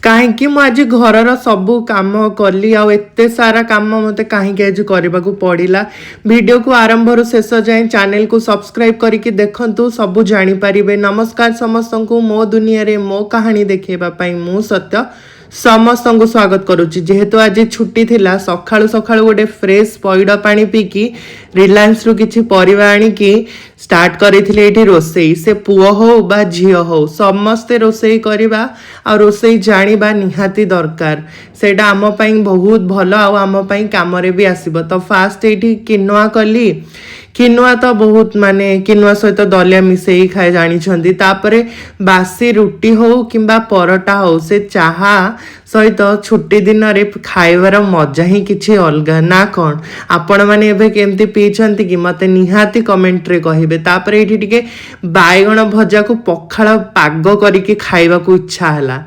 କାହିଁକି ମୁଁ ଆଜି ଘରର ସବୁ କାମ କଲି ଆଉ ଏତେ ସାରା କାମ ମୋତେ କାହିଁକି ଆଜି କରିବାକୁ ପଡ଼ିଲା, ଭିଡ଼ିଓକୁ ଆରମ୍ଭରୁ ଶେଷ ଯାଏଁ ଚ୍ୟାନେଲକୁ ସବସ୍କ୍ରାଇବ୍ କରିକି ଦେଖନ୍ତୁ, ସବୁ ଜାଣିପାରିବେ। ନମସ୍କାର ସମସ୍ତଙ୍କୁ, ମୋ ଦୁନିଆରେ ମୋ କାହାଣୀ ଦେଖେଇବା ପାଇଁ ମୁଁ ସତ୍ୟ ସମସ୍ତଙ୍କୁ ସ୍ୱାଗତ କରୁଛି। ଯେହେତୁ ଆଜି ଛୁଟି ଥିଲା, ସକାଳୁ ସକାଳୁ ଗୋଟେ ଫ୍ରେଶ୍ ପଇଡ଼ ପାଣି ପିଇକି ରିଲାଏନ୍ସରୁ କିଛି ପରିବା ଆଣିକି ଷ୍ଟାର୍ଟ କରିଥିଲି ଏଇଠି ରୋଷେଇ। ସେ ପୁଅ ହଉ ବା ଝିଅ ହଉ, ସମସ୍ତେ ରୋଷେଇ କରିବା ଆଉ ରୋଷେଇ ଜାଣିବା ନିହାତି ଦରକାର। ସେଇଟା ଆମ ପାଇଁ ବହୁତ ଭଲ ଆଉ ଆମ ପାଇଁ କାମରେ ବି ଆସିବ। ତ ଫାଷ୍ଟ ଏଇଠି କିନୁଆ କଲି। କିନୁଆ ତ ବହୁତ, ମାନେ କିନୁଆ ସହିତ ଦଲିଆ ମିଶେଇ ଖାଏ, ଜାଣିଛନ୍ତି। ତାପରେ ବାସି ରୁଟି ହଉ କିମ୍ବା ପରଟା ହଉ, ସେ ଚାହା ସହିତ ଛୁଟି ଦିନରେ ଖାଇବାର ମଜା ହିଁ କିଛି ଅଲଗା, ନା କ'ଣ? ଆପଣମାନେ ଏବେ କେମିତି ପିଇଛନ୍ତି କି, ମୋତେ ନିହାତି କମେଣ୍ଟରେ କହିବେ। ତାପରେ ଏଇଠି ଟିକେ ବାଇଗଣ ଭଜାକୁ ପଖାଳ ପାଗ କରିକି ଖାଇବାକୁ ଇଚ୍ଛା ହେଲା।